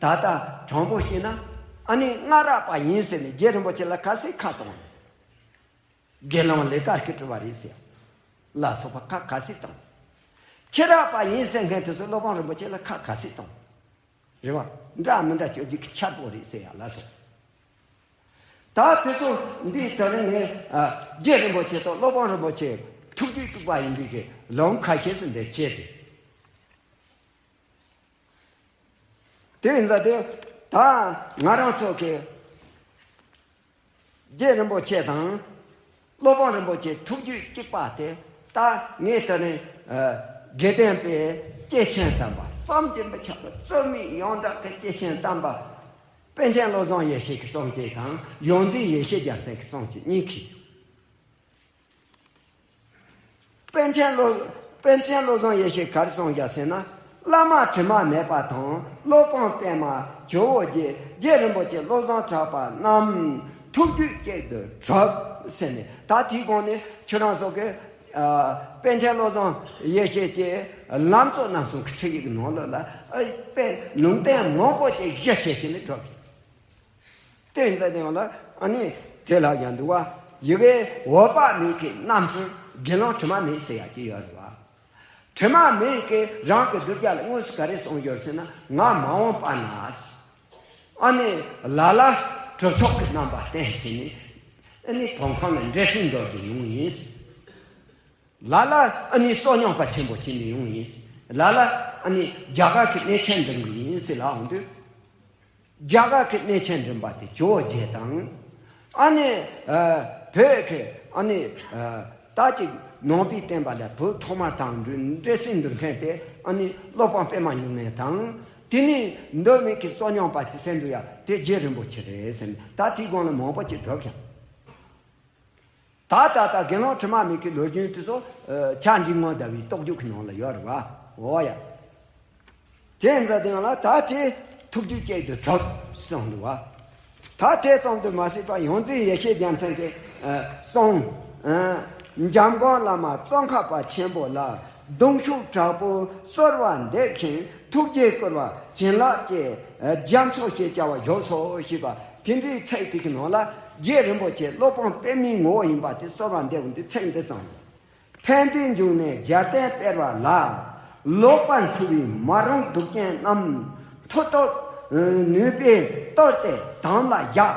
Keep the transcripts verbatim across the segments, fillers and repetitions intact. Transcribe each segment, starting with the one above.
ད་ལྟ་དྲང་པོ་བཤད་ན། ཨ་ནི་སྔ་རབས་པ་ཡིན་ཟེར་ནས་རྗེ་རིན་པོ་ཆེ་ལ་ག་ཚོད་ཁ་བཏང་། དགེ་སློང་ལས་ཀ་སྐྱེལ་གྲུབ་པ་རེད་ཟེར་ལ་སོགས་པ་ཁ་ག་ཚོད་བཏང་། ཕྱི་རབས་པ་ཡིན་ཟེར་མཁན་དེ་ཚོ་སློབ་དཔོན་རིན་པོ་ཆེ་ལ་ཁ་ག་ཚོད་བཏང་། རེད་བ། འདྲ་མི་འདྲ་སྤྱོད་རྒྱུ་གི་ཆག་སྒོ་རེད་ཟེར་ཡ་ལ་སོགས། ད་དེ་ཚོ་འདི་ད་རིང་ངས་ཨ་རྗེ་རིན་པོ་ཆེ་དང་སློབ་དཔོན་རིན་པོ་ཆེ་ཐུགས་རྒྱུད་གཅིག་པ་ཡིན་པའི་གི་ལུང་ཁ་ཤས་སུ་འདི་བྱས་ཏེ། དེ་ཡིན་ཙང་དེ་ད་ང་རང་ཚོ་གི་རྗེ་རིན་པོ་ཆེ་དང་སློབ་དཔོན་རིན་པོ་ཆེ་ཐུགས་རྒྱུད་གཅིག་པ་དེ། ད་ངས་ད་རིང་ཨ་དགེ་ལྡན་པའི་སྐྱེས་ཆེན་དམ་པ། བསམ་གྱིས་མི་ཁྱབ་པའི་རྩོལ་མེད་ཡོངས་གྲགས་ཀྱི་སྐྱེས་ཆེན་དམ་པ། པཎ་ཆེན་བློ་བཟང་ཡེ་ཤེས་ཀྱི་གསུང་བཅད་དང་། ཡོངས་འཛིན་ཡེ་ཤེས་རྒྱལ་མཚན་གྱི་གསུང་བཅད་གཉིས་ཀྱིས། པཎ་ཆེན་བློ། པཎ་ཆེན་བློ་བཟང་ཡེ་ཤེས་ག་རེ་གསུངས་ཀྱང་ཟེར་ན། བླ་མ་དྲི་མ་མེད་པ་དང་སློབ་དཔོན་པདྨ་ཇོ་བོ་རྗེ། རྗེ་རིན་པོ་ཆེ་བློ་བཟང་གྲགས་པ་རྣམས་ཐུགས་རྒྱུད་གཅིག་ཏུ་གྲུབ་ཟེར་ནས། ད་དེའི་གོང་ནས་ཁྱོད་རང་ཚོ་གི་ཨ་པཎ་ཆེན་བློ་བཟང་ཡེ་ཤེས་ཀྱི་ལམ་གཙོ་རྣམ་གསུམ་གྱི་ཁྲིད་ཡིག་ནང་ལོགས་ལ་ཨ་དཔེ་ལུང་བསྟན་མང་པོ་ཅིག་གཞི་བྱས་བྱས་ནས་གྲུབ། དེ་ཡིན་ཙང་དེ་ཡང་ལ་ཨ་ནི་དེ་ལ་ཡང་འདུག་བ། ཡི་གེ་འོད་དཔག་མེད་ཀྱི་རྣམ་སྤྲུལ་དགེ་སློང་དྲི་མ་མེད་ཟེར་ཡ་ཅིག་ཡོད་རེད་བ། དྲི་མ་མེད་ཀྱི་རང་གི་གདུལ་བྱ་ལ་དངོས་སུ་ག་རེ་གསུངས་ཡོད་ཟེར་ན། ང་མ་འོངས་པ་ན་ཨ་ནི་ལ་ལ་གྲུབ་ཐོབ་ཀྱི་རྣམ་པ་བསྟན་ཟིན་ནས། ཨ་ནི་བོད་ཁམས་ལ་འདྲེ་སྲིན་འདུལ་གྱི་ཡོང་ཡིན། ལ་ལ་ཨ་ནི་བསོད་སྙོམས་པ་ཆེན་པོ་བྱས་ནས་ཡོང་ཡིན། ལ་ལ་ཨ་ནི་རྒྱ་གར་གྱི་གནས་ཆེན་འགྲིམ་གྱི་ཡིན་ཟེར་ལབ་འོང་དུས། རྒྱ་གར་གྱི་གནས་ཆེན་འགྲིམ་པ་དེ་ཇོ་བོ་རྗེ་དང་། ཨ་ནི་ཨ་བོད་ཀྱི་ཨ་ནི་ཨ་ད་ཅིག་ནང་པའི་བསྟན་པ་ལ་བོད་ཐོག་མར་དང་འབྲེལ་འདྲེ་སྲིན་འདུལ་མཁན་དེ་ཨ་ནི་སློབ་དཔོན་པདྨ་འབྱུང་གནས་དང་། དེ་ནས་འདོད་མེད་ཀྱི་བསོད་སྙོམས་པ་དེ་སེམས་འདུལ་ཡ་དེ་རྗེ་རིན་པོ་ཆེ་རེད་ཟེར་ནས། ད་དེའི་སྒང་ལ་མང་པོ་ཅིག་བསྒྲུབས་ཀྱང་། ད་ད་ལྟ་དགེ་སློང་དྲི་མ་མེད་ཀྱི་ལོ་རྒྱུས་དེ་ཚོ་ཨ་ཆ་འཇིག་ངོ་ཟླ་བའི་རྟོགས་བརྗོད་ཀྱི་ནང་ལ་ཡོད་རེད་བ། འོ་ཡ། དེ་ཡིན་ཙང་དེ་ཡང་ལ་ད་དེ་ཐུགས་རྒྱུད་གཅིག་ཏུ་གྲུབ་གསུངས་འདུག་བ། ད་དེ་ཙམ་དུ་མ་ཟད་པར་ཡོངས་འཛིན་ཡེ་ཤེས་རྒྱལ་མཚན་གྱི་ཨ་གསུང་། ཨ་འཇམ་མགོན་བླ་མ་ཙོང་ཁ་པ་ཆེན་པོ་ལ། གདུང་ཤུགས་དྲག་པོས་གསོལ་བ་འདེབས་ཤིང་། ཐུགས་རྗེས་བསྐུལ་བ་བྱིན་རླབས་ཀྱི་རྒྱ་མཚོ་ཞེས་བྱ་བ་བཞུགས་སོ་ཞེས་པ་དེ་འདྲའི་ཚིག་དེ་གི་ནང་ལ། རྗེ་རིན་པོ་ཆེ་སློབ་དཔོན་པདྨའི་ངོ་བོ་ཡིན་པ་དེ་གསོལ་བ་འདེབས་འོང་དུས་ཚིག་འདི་ཙམ་ལས། ཕན་བདེའི་འབྱུང་གནས་རྒྱལ་བསྟན་སྤེལ་བ་ལ། ལོག་པར་འཁྲུལ་བའི་མ་རུངས་དུག་ཅན་རྣམས། མཐུ་སྟོབས་ནུས་པས་བཏུལ་ཏེ་དམ་ལ་བཞག།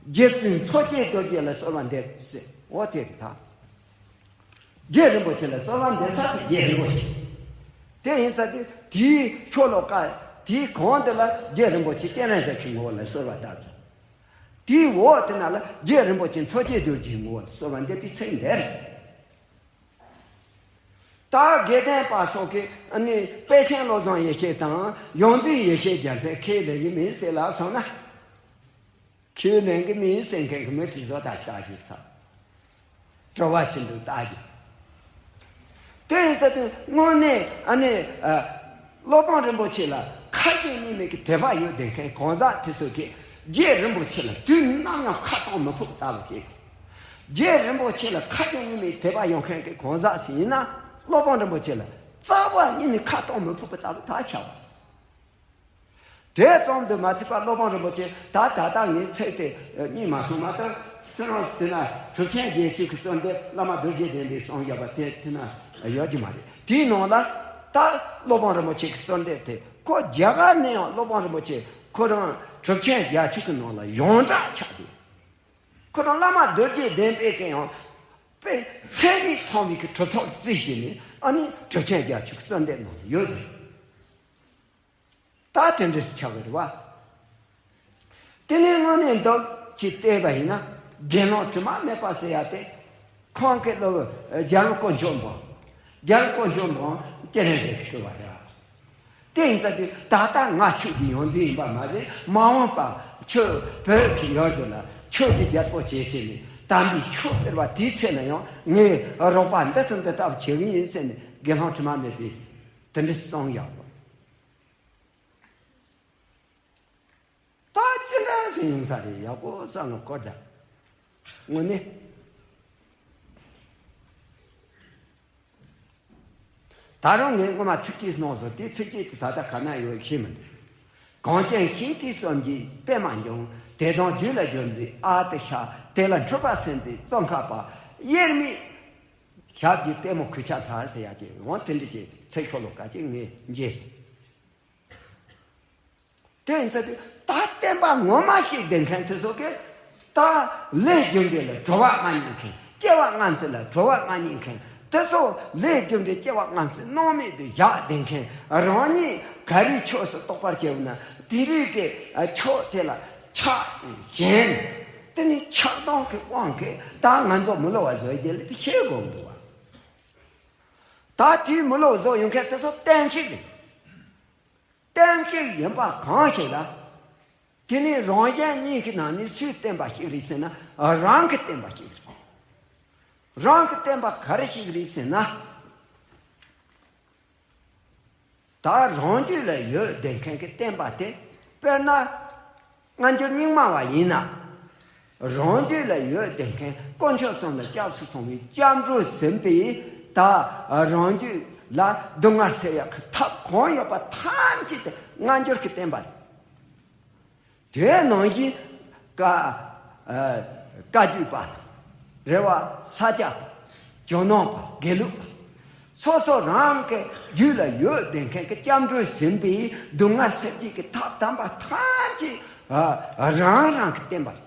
རྗེ་བཙུན་མཚོ་སྐྱེས་རྡོ་རྗེ་ལ་གསོལ་བ་འདེབས་ཟེར། འོ་དེ་རེད་ད། རྗེ་རིན་པོ་ཆེ་ལ་གསོལ་བ་འདེབས་ས་དེ་རྗེ་རིན་པོ་ཆེ། དེ་ཡིན་ཙང་དེ་དེའི་ཤོ་ལོ་ཀ་དེའི་གོང་དེ་ལ་རྗེ་རིན་པོ་ཆེ་སྤྱན་རས་གཟིགས་ཀྱི་ངོ་བོ་ལ་གསོལ་བ་བཏབ་ཀྱང་། དེའི་འོག་དེ་ན་ལ་རྗེ་རིན་པོ་ཆེ་མཚོ་སྐྱེས་རྡོ་རྗེའི་ངོ་བོ་ལ་གསོལ་བ་འདེབས་པའི་ཚིག་འདི་རེད། ད་དགེ་ལྡན་པ་སོགས་ཀྱིས་ཨ་ནི་དཔལ་ཆེན་བློ་བཟང་ཡེ་ཤེས་དང་ཡོངས་འཛིན་ཡེ་ཤེས་རྒྱལ་མཚན་ཁས་ལེན་གྱི་མིན་ཟེར་ལབ་སོང་ན། ཁས་ལེན་གྱི་མིན་ཟེར་མཁན་གྱི་མི་དེ་ཚོ་ད་ཆགས་ཀྱི་ཚ། བྲོ་བ་ཆེན་པོ་ལྟ་རྒྱུ། དེ་ཡིན་ཙང་དེ་དངོས་གནས་ཨ་ནི་ཨ་སློབ་དཔོན་རིན་པོ་ཆེ་ལ་ཁ་གྱེས་གཉིས་མེད་ཀྱི་དད་པ་ཡོད་བསྡད་མཁན་གང་ཟག་དེ་ཚོ་གིས་རྗེ་རིན་པོ་ཆེ་ལ་དུས་ནམ་ཡང་ཁ་གཏོང་མི་ཕོད་པ་ལྟ་བུ་བྱེད། རྗེ་རིན་པོ་ཆེ་ལ་ཁ་གྱེས་གཉིས་མེད་དད་པ་ཡོད་མཁན་གྱི་གང་ཟག་ཞིག་ཡིན་ན། སློབ་དཔོན་རིན་པོ་ཆེ་ལ་རྩ་བ་ཉིད་ནས་ཁ་གཏོང་མི་ཕོད་པ་ལྟ་བུ་ད་ཆགས་པ། དེ་ཙམ་དུ་མ་ཚད་པར་སློབ་དཔོན་རིན་པོ་ཆེ་ད་ད་ལྟ་ངས་ཚིག་དེ་རྙེད་མ་སོང་མ་གཏོགས། ཁྱོད་རང་དེ་ན་གྲུབ་ཆེན་རྗེ་བཙུན་གྱི་གསོལ་འདེབས། བླ་མ་རྡོ་རྗེ་གདན་པའི་གསུང་བཞག་པ་དེ་དེ་ན་ཡོད་ཀྱི་མ་རེད། དེའི་ནང་ལ་ད་སློབ་དཔོན་རིན་པོ་ཆེ་གི་གསོལ་འདེབས་དེ། ཁོ་རྒྱ་གར་ནས་ཡང་སློབ་དཔོན་རིན་པོ་ཆེ་ཁོ་རང་གྲུབ་ཆེན་བརྒྱད་ཅུ་གི་ནང་ལ་ཡོངས་གྲགས་ཆགས་འདུག་ཁོ་རང་བླ་མ་རྡོ་རྗེ་གདན་པའི་གི་ཡང་དཔེ་ཚད་མེད་ཚང་བའི་གི་གྲུབ་ཐོབ་རྩིས་བྱས་ནས། ཨ་ནི་གྲུབ་ཆེན་བརྒྱད་ཅུ་གི་གསོལ་འདེབས་ནང་ལ་ཡོད་རེད། ད་དེ་འདྲ་ཞིག་ཆགས་ཀྱི་རེད་བ། དེ་ནས་དངོས་གནས་འདུག་ཅེས་བལྟས་པ་ཡིན་ན། དགེ་སློང་དྲི་མ་མེད་པ་ཟེར་ཡ་དེ། ཁོང་གི་སློབ་དཔོན་རྒྱལ་བ་དཀོན་མཆོག་འབངས། རྒྱལ་བ་དཀོན་མཆོག་འབངས་སྤྱན་རས་གཟིགས་ཀྱིས་གསོལ་བ་རེད་བ། དེ་ཡིན་ཙང་དེ་ད་ལྟ་ང་ཁྱོད་ཀྱི་ཡོངས་འཛིན་ཡིན་པ་མ་ཟད། མ་འོངས་པ་ཁྱོད་བོད་ཀྱི་ཡུལ་དུ་ལ་ཆོས་ཀྱི་རྒྱལ་པོ་བྱེད་ཟེར་ནས་དམ་པའི་ཆོས་སྤེལ་བ་དེའི་ཚེ་ན་ཡང་ངས་རོགས་པ་འདི་ལྟ་འདི་ལྟ་བུ་བྱེད་ཀྱི་ཡིན་ཟེར་ནས་དགེ་སློང་དྲི་མ་མེད་པས་དེ་འདྲ་གསུངས་ཡོད། ད་ཅི་འདྲ་ཞིག་ཡིན་ས་རེད། ཡག་པོ་བསམ་བློ་འཁོར་ད། དངོས་གནས། ད་རུང་ངས་སྔོན་མ་ཚིགས་བཅད་གནང་སོང་། དེ་ཚིགས་བཅད་དེ་ད་ལྟ་ག་ན་ཡོད་ཤེས་མི་འདུག་གངས་ཅན་ཤིང་རྟའི་སྲོལ་འབྱེད་པད་མ་འབྱུང་། དེ་དང་རྒྱུད་ལ་སྦྱོར་མཛད་ཨ་ཏི་ཤ། དེ་ལ་འཁྲུལ་པ་སེལ་མཛད་ཙོང་ཁ་པ། དབྱེར་མེད་ཞབས་ཀྱི་ལྟད་མོ་ཁུར་ཆ་ཚར་ཟེར་ཡ་ཅིག་འོང་དེ་འདྲ་ཅིག་ཚིག་ཤོ་ལོ་ཀ་ཅིག་ངས་མཇལ་སོང་། དེ་ཡིན་ཙང་དེ་ད་བསྟན་པ་ངོ་མ་ཤེས་བསྡད་མཁན་དེ་ཚོ་གིས་ད་ལས་རྒྱུ་འབྲས་ལ་གྲོལ་བ་མ་རྙེད་མཁན། སྐྱེ་བ་སྔ་ཕྱི་ལ་གྲོལ་བ་མ་རྙེད་མཁན་དེ་ཚོ་ལས་རྒྱུ་འབྲས་སྐྱེ་བ་སྔ་ཕྱི་སྣང་མེད་དུ་བཞག་བསྡད་མཁན། རང་ཉིད་ག་རེའི་ཕྱོགས་སུ་གཏོགས་པར་བྱེད་ན་དེ་རིགས་ཀྱི་ཕྱོགས་དེ་ལ་ཆགས་ཞེན། དེ་ནི་ཆགས་སྡང་གི་དབང་གིས་ད་ང་ཚོ་མི་སླུ་བ་བཟོ་ཡི་དེ་ལ་དེ་ཤེས་དགོས་འདུག་བ། ད་དེའི་མི་སླུ་བཟོ་ཡོང་མཁན་དེ་ཚོ་བསྟན་བཤིག་རེད། བསྟན་བཤིག་ཡིན་པ་གང་ཞིག་ལ། དེ་ནི་རང་གཞན་གཉིས་ཀྱི་ནང་ནས་སུས་བསྟན་པ་ཞིག་རེད་ཟེར་ན། རང་གིས་བསྟན་པ་ཞིག་རེད། རང་གིས་བསྟན་པ་ག་རེ་ཞིག་རེད་ཟེར་ན། ད་རང་རྒྱུད་ལ་ཡོད་བསྡད་མཁན་གྱི་བསྟན་པ་དེ། དཔེར་ན། སྔ་འགྱུར་རྙིང་མ་བ་ཡིན་ན། རང་རྒྱུད་ལ་ཡོད་བསྡད་མཁན་དཀོན་མཆོག་གསུམ་ལ་སྐྱབས་སུ་སོང་བའི་སྐྱབས་འགྲོ་ཟིན་པའི་ད་རང་རྒྱུད་ལ་སྡུག་བསྔལ་སེལ་ཡག་གི་ཐབས་གང་ཡོད་པ་ཐམས་ཅད་དེ་སྔ་འགྱུར་གྱི་བསྟན་པ་རེད། དེ་ནང་བཞིན་བཀའ་ཨ་བཀའ་བརྒྱུད་པ་དང་། རེ་བ་ས་སྐྱ་པ། ཇོ་ནང་པ། དགེ་ལུགས་པ། སོ་སོ་རང་གི་རྒྱུད་ལ་ཡོད་བསྡད་མཁན་གྱི་སྐྱབས་འགྲོ་ཟིན་པའི་སྡུག་བསྔལ་སེལ་བྱེད་ཀྱི་ཐབས་དམ་པ་ཐམས་ཅད་ཨ་རང་རང་གི་བསྟན་པ་རེད།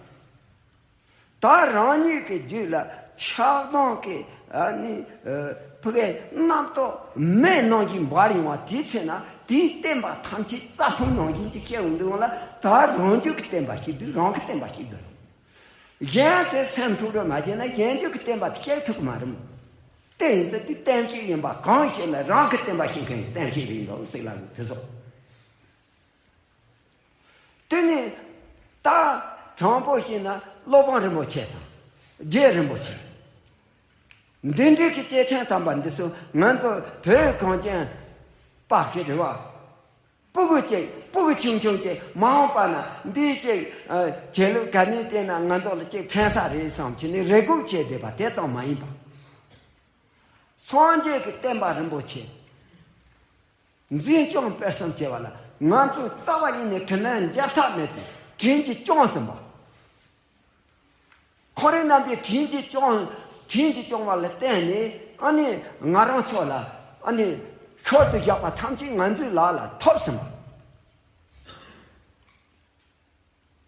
ད་རང་ཉིད་ཀྱི་རྒྱུད་ལ་ཆགས་སྡང་གི་ཨ་ནི་ཨ་ཕུ་གའི་རྣམ་རྟོག་མེ་ནང་བཞིན་འབར་ཡོང་བ་དེའི་ཚེ་ན་དེའི་བསྟན་པ་ཐམས་ཅད་རྩྭ་ཕུང་ནང་བཞིན་གྱི་སྐྱེ་བ་འདུག་ལ། ད་རང་རྒྱུད་ཀྱི་བསྟན་པ་ཞིག་འདུག་རང་གི་བསྟན་པ་ཞིག་འདུག་གཞན་དེ་སེམས་ཐུགས་རེ་མ་བྱས་ན་གཞན་རྒྱུད་ཀྱི་བསྟན་པ་དེ་སྐྱེ་ཐུབ་ཀྱི་མ་རེད་མོ། དེ་ཡིན་ཚེ་དེ་བསྟན་བཤིག་ཡིན་པ་གང་ཞིག་ལ་རང་གི་བསྟན་པ་ཤེས་མཁན་གྱི་བསྟན་བཤིག་རེད་འདུག་ཟེར་ལ་དེ་ཚོ། དེ་ནི་ད་དྲང་པོ་བཤད་ན་སློབ་དཔོན་རིན་པོ་ཆེ་དང་རྗེ་རིན་པོ་ཆེ། འདི་འདྲའི་གི་སྐྱེས་ཆེན་དམ་པ་འདི་ཚོ་ང་ཚོ་བོད་གངས་ཅན་པ་གི་རེད་བ། སྤུ་གུ་གཅིག་སྤུ་གུ་ཆུང་ཆུང་གཅིག་མ་འོངས་པ་ན་འདི་གཅིག་ཨ་བྱེད་ལུགས་ག་ནས་བལྟས་ན་ང་ཚོ་ལ་གཅིག་ཕན་ས་རེད་བསམ་བྱས་ནས་རེ་སྒུག་བྱས་བསྡད་པ་དེ་ཙམ་མ་ཡིན་པ། སངས་རྒྱས་ཀྱི་བསྟན་པ་རིན་པོ་ཆེ། འཛིན་སྐྱོང་སྤེལ་གསུམ་བྱེད་པ་ལ་ང་ཚོས་རྩ་བ་ཉིད་ནས་དྲིན་ལན་འཇལ་ཐབས་མེད་པའི་དྲིན་གྱིས་སྐྱོང་ཟིན་པ། ཁོ་རེ་རྣམ་པས་དྲིན་གྱིས་སྐྱོང་། དྲིན་གྱིས་སྐྱོང་བ་ལ་བརྟེན་ནས་ཨ་ནི་ང་རང་ཚོ་ལ་ཨ་ནི་ཤོར་དུ་བཞག་པ་ཐམས་ཅད་ང་ཚོའི་ལག་ལ་ཐོབ་ཟིན་པ།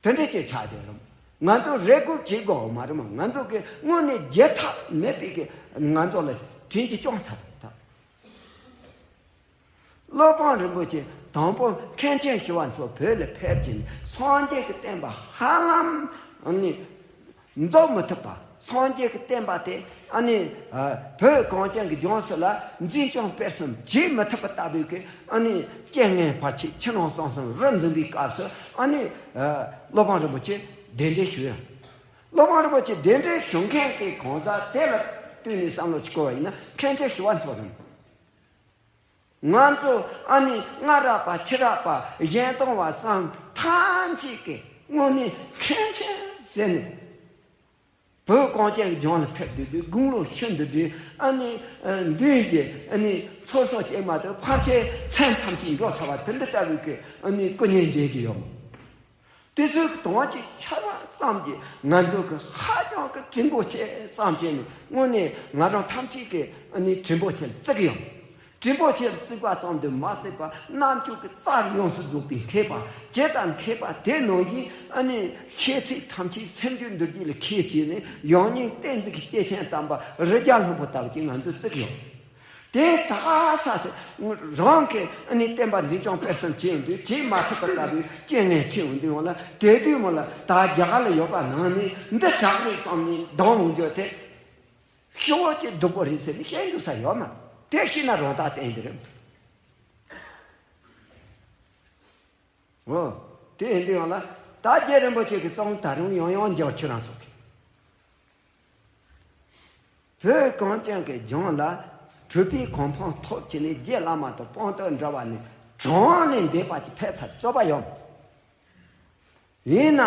དེ་འདྲ་ཅིག་ཆགས་བསྡད་རུང་ང་ཚོ་རེ་སྒུག་བྱེད་དགོས་མ་རེད་མོ། ང་ཚོ་གི་དངོས་གནས་བརྗེད་ཐབས་མེད་པའི་གི་ང་ཚོ་ལ་དྲིན་གྱིས་སྐྱོང་ཚར་ད། སློབ་དཔོན་རིན་པོ་ཆེ་དང་པོ་མཁན་ཆེན་ཞི་བ་འཚོ་བོད་ལ་ཕེབས་ཀྱིན་སངས་རྒྱས་ཀྱི་བསྟན་པ་ཧ་ལམ་ནི་འཛུགས་མི་ཐུབ་པ། སངས་རྒྱས་ཀྱི་བསྟན་པ་དེ་ཨ་ནི་ཨ་བོད་གངས་ཅན་གྱི་ལྗོངས་སུ་ལ་འཛིན་སྐྱོང་སྤེལ་གསུམ་བྱེད་མི་ཐུབ་པ་ལྟ་བུའི་གི་ཨ་ནི་རྐྱེན་ངན་བར་ཆད་ཕྱི་ནང་གསང་གསུམ་རིམ་འཛིན་པའི་སྐབས་སུ་ཨ་ནི་ཨ་སློབ་དཔོན་རིན་པོ་ཆེ་གདན་འདྲེན་ཞུས་ཡང་། སློབ་དཔོན་རིན་པོ་ཆེ་གདན་འདྲེན་ཞུ་མཁན་གྱི་གང་ཟག་དེ་ལ་བསྟུན་ནས་བསམ་བློ་ཞིག་བསྐོར་བ་ཡིན་ན་མཁན་ཆེན་ཞི་བ་འཚོ་རེད། ང་ཚོ་ཨ་ནི་སྔ་རབས་པ་ཕྱི་རབས་པ་གཞན་སྟོང་བ་བསམ་ཐམས་ཅད་ཀྱི་དངོས་གནས་མཁན་ཆེན་ཟེར་ནས། བོད་གངས་ཅན་གྱི་ལྗོངས་ལ་ཕེབས་དུས་དུས་དགུང་ལོ་ཤི་འདི་དུས་ཨ་ནི་མདུན་གྱི་ཨ་ནི་ཚོགས་གཙོ་ཅིག་མ་གཏོགས་ཕལ་ཆེར་མཚན་ཐམས་ཅད་འགྲོ་ཚར་བ་དེ་འདྲ་ལྟ་བུའི་གི་ཨ་ནི་སྐུ་བརྙན་མཇལ་གྱི་ཡོད་མོད། དེ་ཚོའི་གདོང་གི་ཁྱད་པར་ཙམ་གྱིས་ང་ཚོ་གི་ཧ་ཅང་གི་དྲིན་པོ་ཆེ་བསམ་བྱས་ནས་དངོས་གནས་ང་རང་ཐམས་ཅད་ཀྱི་ཨ་ནི་དྲིན་པོ་ཆེར་བརྩི་གི་ཡོད། དྲིན་པོ་ཆེར་བརྩི་བ་ཙམ་དུ་མ་ཟད་པར་རྣམ་ཅོག་གི་རྩལ་ཡོངས་སུ་རྫོགས་པའི་མཁས་པ་ཇི་ལྟར་མཁས་པ་དེ་ནང་བཞིན་ཨ་ནི་ཤེས་ཚད་ཐམས་ཅད་སེམས་རྒྱུད་འདུལ་རྒྱུ་ལ་མཁས་བྱས་ནས་ཡང་སྙིང་གཏིང་འཛིན་གྱི་སྐྱེས་ཆེན་དམ་པ་རི་རྒྱལ་ལྷུན་པོ་ལྟ་བུ་ཅིག་ང་ཚོས་བརྩི་གི་ཡོད། དེ་དག་ས་སེ་རང་གི་ཨ་ནི་བསྟན་པ་འཛིན་སྐྱོང་སྤེལ་གསུམ་བྱས་ཡོང་དུས་བྱེད་མ་ཐུབ་པ་ལྟ་བུའི་རྐྱེན་ངན་འཕྲད་ཡོང་དུས་ཡོང་ལ་དེ་དུས་མོ་ལ་ད་རྒྱ་གར་ལ་ཡོད་པ་ནང་ནས་འདི་དྲག་རེད་བསམ་ནས་སྡང་འོང་རྒྱུ་དེ་ཤོག་ཅིག་སྡུག་པོ་རེད་ཟེར་ནས་བཤད་འདུག་ས་ཡོད་མ་དེ་ཤེས་ན་རང་ཐག་བསྟན་གྱི་རེད། འོ། དེ་ཡིན་དུས་ཡང་ལ་ད་རྗེ་རིན་པོ་ཆེ་གི་གསུང་ད་རུང་ཡང་ཡང་འཇོག་ཁྱེད་རང་ཚོ་གི་བོད་གངས་ཅན་གྱི་ལྗོངས་ལ་གྲུབ་པའི་གོ་འཕང་ཐོབ་ཀྱི་ནི་རྗེ་བླ་མ་དང་དཔང་རྟགས་འདྲ་བ་ནི་གྲངས་ལས་འདས་པ་ཅིག་ཕེབས་ཚར་རྩོད་པ་ཡོང་། ཡིན་ན་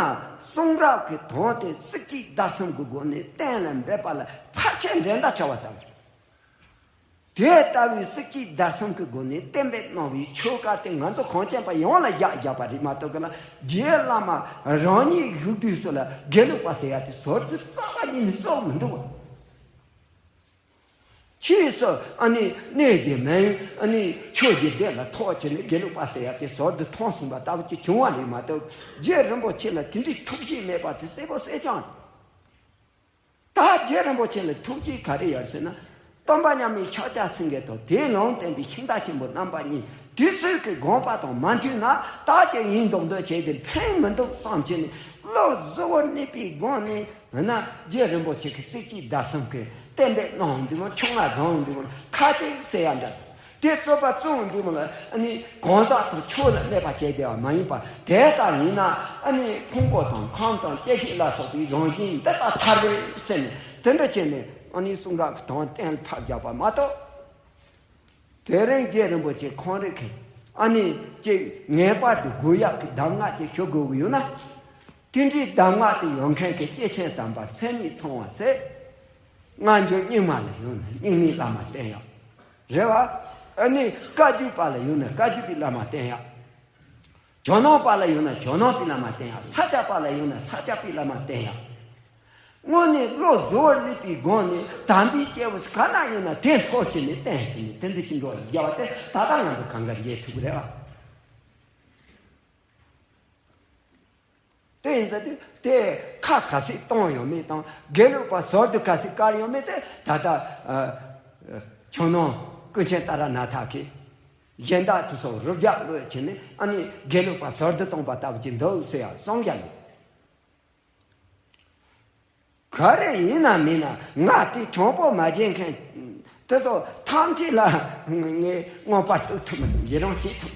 གསུང་རབ་ཀྱི་དོན་དེ་སྲིད་ཇུས་བརྡར་གསུམ་གྱི་སྒོ་ནས་གཏན་ལ་འབེབས་པ་ལ་ཕལ་ཆེར་འགྲན་ཟླ་བྲལ་བ་དང་། དེ་ལྟ་བུའི་སྲིད་ཇུས་བརྡར་གསུམ་གྱི་སྒོ་ནས་གཏན་འབེབས་གནང་བའི་ཆོས་བཀའ་དེ་ང་ཚོ་གངས་ཅན་པ་ཡོངས་ལ་བཞག་བཞག་པ་རེད་མ་གཏོགས་གི་ལ། རྗེ་བླ་མ་རང་ཉིད་བཞུགས་དུས་སུ་ལ་དགེ་ལུགས་པ་ཟེར་ཡ་དེ་ཟུར་དུ་རྩ་བ་ཉིད་ནས་བཙུགས་མི་འདུག་བ། ཕྱིས་སུ་ཨ་ནི་གནས་ཀྱི་མིང་ཨ་ནི་ཆོས་ཀྱི་སྡེ་ལ་ཐོགས་བྱས་ནས་དགེ་ལུགས་པ་ཟེར་ཡ་དེ་ཟུར་དུ་ཐོན་སོང་བ་ལྟ་བུ་ཅིག་བྱུང་བ་རེད་མ་གཏོགས། རྗེ་རིན་པོ་ཆེ་ལ་དེ་འདྲའི་ཐུགས་བཞེད་མེད་པ་དེ་གསལ་པོ་གསལ་རྐྱང་རེད། ད་རྗེ་རིན་པོ་ཆེ་ལ་ཐུགས་བཞེད་ག་རེ་ཡོད་ཟེར་ན། སྟོན་པ་མཉམ་མེད་ཤཱཀྱ་སེང་གེ་དང་དེའི་ལུང་བསྟན་པའི་ཤིང་རྟ་ཆེན་པོ་རྣམ་པ་གཉིས་དུས་ཚོད་ཀྱི་དགོངས་པ་དང་མ་མཐུན་ན་བདག་ཅག་ཡིན་མདོག་མདོག་བྱས་ཏེ་ཕན་མི་འདུག་བསམ་བྱས་ནས། བློ་གཟུ་བོར་གནས་པའི་སྒོ་ནས་ན་རྗེ་རིན་པོ་ཆེ་གི་སྲིད་ཇུས་བརྡར་གསུམ་གྱི་གཏན་འབེབས་གནང་འདུག་མ། ཆུང་ང་བཟང་འདུག་མ། ཁ་ཅིག་ཟེར་ཡ་འདྲ། དེ་རྩོད་པ་བཙུགས་འདུག་མ་ལ། ཨ་ནི་གང་ཟག་དང་ཆོས་ལ་གནས་པ་བྱས་བསྡད་པ་མ་ཡིན་པ། དེ་ལྟར་ཡིན་ན་ཨ་ནི་ཕུང་པོ་དང་ཁམས་དང་སྐྱེ་མཆེད་ལ་སོགས་པའི་རང་བཞིན་འདི་ལྟར་ཐར་རེད་ཟེར་ནས། དེ་འདྲ་བྱས་ནས་ཨ་ནི་གསུང་རབ་ཀྱི་དོན་གཏན་ལ་ཕབ་བཞག་པ་མ་གཏོགས། དེ་རིང་རྗེ་རིན་པོ་ཆེ་ཁོང་རང་གིས་ཨ་ནི་ཅིག་ངེས་པར་དུ་དགོས་ཡག་གི་གདམས་ངག་ཅིག་ཞུ་དགོས་ཀྱི་ཡོད་ན། དེ་འདྲའི་གདམས་ངག་དེ་ཡོད་མཁན་གྱི་སྐྱེས་ཆེན་དམ་པ་མཚན་ཉིད་ཚང་བ་ཟེར། སྔ་འགྱུར་རྙིང་མ་ལ་ཡོད་ན་རྙིང་མའི་བླ་མ་བསྟེན་ཡག་རེད་བ། ཨ་ནི་བཀའ་བརྒྱུད་པ་ལ་ཡོད་ན་བཀའ་བརྒྱུད་པའི་བླ་མ་བསྟེན་ཡག་ཇོ་ནང་པ་ལ་ཡོད་ན་ཇོ་ནང་པའི་བླ་མ་བསྟེན་ཡག་ས་སྐྱ་པ་ལ་ཡོད་ན་ས་སྐྱ་པའི་བླ་མ་བསྟེན་ཡག་དངོས་གནས་བློ་གཟུ་བོར་གནས་པའི་སྒོ་ནས་དམ་པའི་སྐྱེས་བུ་ག་ན་ཡོད་ན་དེ་ཚོར་བྱས་ནས་བསྟེན་བྱས་ནས་དེ་འདྲ་ཅིག་འགྲོ་བ་ཡིན་པ་དེ་ད་ལྟ་ང་ཚོ་གང་ག་མཇལ་ཐུབ་ཀྱི་རེད་བ། དེ་ཡིན་ཙང་དེ་དེ་ཁ་ག་ཚོད་གཏོང་ཡོད་མེད་དང་དགེ་ལུགས་པ་ཟུར་དུ་ག་ཚོད་བཀར་ཡོད་མེད་དེ་ད་ལྟ་ཨ་ཨ་ཆོས་ནང་ཀུན་མཁྱེན་ཏཱ་ར་ནཱ་ཐ་གིས་གཞན་དག་དེ་ཚོ་རུབ་རྒྱག་བློས་བྱས་ནས་ཨ་ནི་དགེ་ལུགས་པ་ཟུར་དུ་གཏོང་པ་ལྟ་བུ་ཅིག་འདུག་ཟེར་ཡང་གསུང་རྒྱུ་མེད། ག་རེ་ཡིན་ན་མིན་ན་ང་དེ་གྱོང་པོ་མ་བྱེད་མཁན་དེ་ཚོ་ཐམས་ཅད་ལ་ངས་མངོན་པར་གཏུག་ཐུབ་མི་འདུག་ཡི་རང་བྱེད་ཐུབ།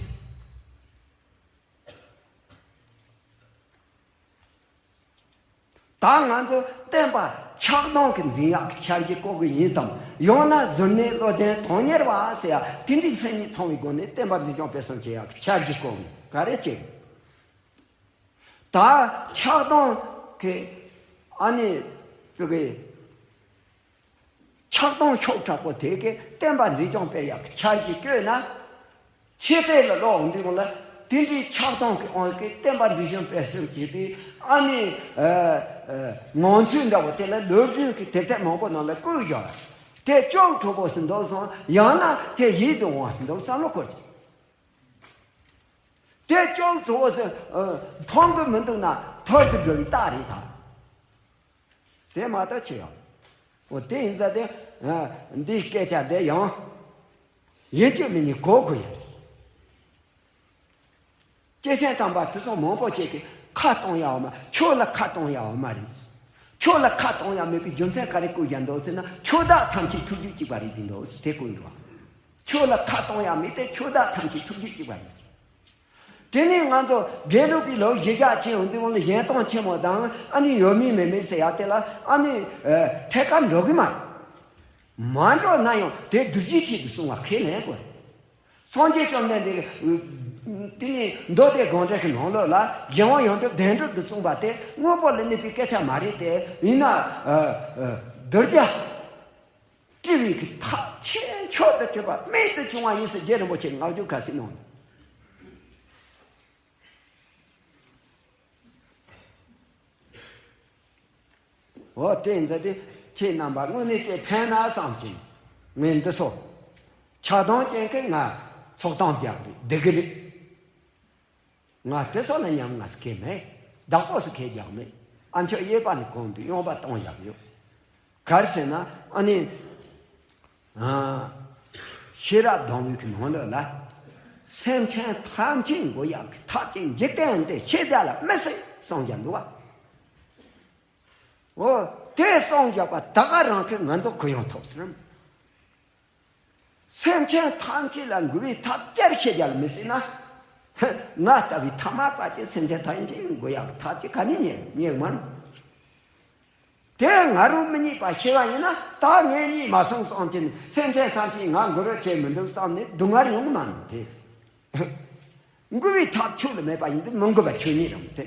ད་ང་ཚོ་བསྟན་པ་ཆགས་སྡང་གི་འཛིན་ཡག་གི་འཆར་གཞི་བཀོད་གི་ཡིན་དམ། ཡང་ན་གཟུར་གནས་བློ་ལྡན་དོན་གཉེར་བ་ཟེར་ཡ་དེ་འདྲའི་མཚན་ཉིད་ཚང་བའི་སྒོ་ནས་བསྟན་པ་འཛིན་སྐྱོང་སྤེལ་གསུམ་བྱེད་ཡག་གི་འཆར་གཞི་བཀོད་གི་ག་རེ་བྱེད། ད་ཆགས་སྡང་གི་ཨ་ནི་ཅོ་གི་ཆགས་སྡང་ཤུགས་དྲག་པོ་དེ་གི་བསྟན་པ་འཛིན་སྐྱོང་སྤེལ་ཡག་གི་འཆར་གཞི་བཀོད་ན། ཕྱི་བལྟས་ལ་ལོག་འདུག་ལ། དེ་འདྲའི་ཆགས་སྡང་གི་དབང་གིས་བསྟན་པ་འཛིན་སྐྱོང་སྤེལ་གསུམ་བྱེད་པའི་ཨ་ནི་ཨ་ཨ་ངང་ཚུལ་འདྲ་བོ་དེ་ལ་ལོ་རྒྱུས་ཀྱི་དེབ་ཐེར་མང་པོ་ནང་ལ་བཀོད་ཡོད། དེ་ཅུང་འཁྲུག་པོ་ཞིག་འདུག་སོང་། ཡང་ན་དེ་ཡིད་དུ་འོང་བ་ཞིག་འདུག་བསམ་བློ་འཁོར་གྱི། དེ་ཅུང་འཁྲུག་པོ་ཞིག་ཨ་མཐོང་གི་མི་འདུག་ན་ཐོར་དུ་འགྲོ་བའི་རྟགས་རེད་ད། དེ་མ་གཏོགས་ཅི་ཡང་། འོ་དེ་ཡིན་ཙང་དེ་ཨ་འདིའི་སྐད་ཆ་དེ་ཡང་ཡིན་གཅིག་མིན་གཉིས་གོ་དགོས་ཡ་རེད། སྐྱེས་ཆེན་དམ་པ་དེ་ཚོ་མང་པོ་ཅིག་གིས་ཁ་གཏོང་ཡག་མ། ཆོས་ལ་ཁ་གཏོང་ཡག་མ་རེད། ཆོས་ལ་ཁ་གཏོང་ཡག་མེད་པའི་རྒྱུ་མཚན་ག་རེ་བཀོད་བཞག་འདུག་ཟེར་ན། ཆོས་བདག་ཐམས་ཅད་ཐུགས་རྒྱུད་གཅིག་པ་རེད་འདུག་ཟེར་དེ་བཀོད་འདུག་ཆོས་ལ་ཁ་གཏོང་ཡག་མེད་དེ་ཆོས་བདག་ཐམས་ཅད་ཐུགས་རྒྱུད་གཅིག་པ་རེད། དེ་ནས་ང་ཚོ་དགེ་ལུགས་པའི་ལོ་བཞི་བརྒྱ་ཕྱིན་ཡོང་དུས་སྔོན་ལ་གཞན་སྟོང་ཆེན་མོ་དང་ཨ་ནི་ཡོད་མིན་མེད་མིན་ཟེར་ཡག་དེ་ལ་ཨ་ནི་ཨ་ཐད་ཀར་འགྲོ་གི་མ་རེད། མ་འགྲོ་ན་ཡང་དེ་བསྡུར་རྒྱུའི་ཆེད་དུ་གསུང་བ་ཁས་ལེན་དགོས། སངས་རྒྱས་བཅོམ་ལྡན་འདས་ཀྱིས་དེ་ནི་མདོ་སྡེ་དགོངས་འགྲེལ་གྱི་ནང་ལོགས་ལ་གཞན་དབང་ཡོངས་གྲུབ་བདེན་གྲུབ་ཏུ་གསུངས་པ་དེ་དངོས་པོ་ལ་གནས་པའི་སྐད་ཆ་མ་རེད་དེ། ཡིན་ན་ཨ་ཨ་བསྡུར་རྒྱུ་སྤྲུལ་པའི་གི་ཐབས་ཆེ་མཆོག་ཏུ་གྱུར་པ་རྨད་དུ་བྱུང་བ་ཡིན་ཟེར་རྗེ་རིན་པོ་ཆེས་བསྔགས་བརྗོད་ག་ཚོད་གནང་འདུག་འོ་དེ་ཡིན་ཙང་དེ་ཁྱེད་རྣམ་པ་དངོས་གནས་དེ་ཕན་ན་བསམ་གྱིན་ངས་འདི་ཚོ་ཆགས་སྡང་ཅན་གྱི་ང་ཚོགས་གཏམ་རྒྱག་རེད་བསྡད་གི་རེད། ང་དེ་ཚོ་ལ་ཉམས་ང་སྐད་མེད། བདག་པོ་སུ་ཁས་རྒྱག་མེད། ཨ་མཆོག་གཡས་པ་ནས་གོང་དུ་ཡོང་བ་གཏོང་ཡག་ཡོད། ག་རེ་ཟེར་ན་ཨ་ནི། ཨ། ཤེས་རབ་སྡོམ་པའི་གི་ནང་ལོགས་ལ། སེམས་ཅན་ཐམས་ཅད་འགོག་ཡག་གི་ཐབས་ཀྱི་འཇིག་རྟེན་འདི་ཤེས་བྱ་ལ་མི་སྲིད་གསུངས་ཀྱང་འདུག་བ། འོ། དེ་གསུངས་ཀྱང་པ་ད་ག་རང་གི་ང་ཚོ་གུ་ཡངས་ཐོབ་ཟེར། སེམས་ཅན་ཐམས་ཅད་ལ་འགུལ་བའི་ཐབས་ཅིག་ཤེས་བྱ་ལ་མི་སྲིད་ན། ང་ལྟ་བུའི་ཐ་མལ་པ་ཅིག་སེམས་ཅན་ཐམས་ཅད་འགུལ་ཡག་གི་ཐབས་ཅིག་ག་ནས་རྙེད་རྙེད་མ་ནུས། དེ་ང་རང་མི་རྙེད་པ་ཤེས་པ་ཡིན་ན་ད་ངས་རྙེད་མ་སོང་བསམ་གྱིན་སེམས་ཅན་ཐམས་ཅད་ང་འགུལ་རོགས་བྱས་མི་འདུག་བསམ་ནས་སྡུག་བསྔལ་ཡོང་གི་མ་ནུས་ཏེ། འགུལ་བའི་ཐབས་ཁྱོད་ལ་མེད་པ་ཡིན་དུས་མི་འགུལ་བ་ཁྱོད་རྙེད་རུང་སྟེ།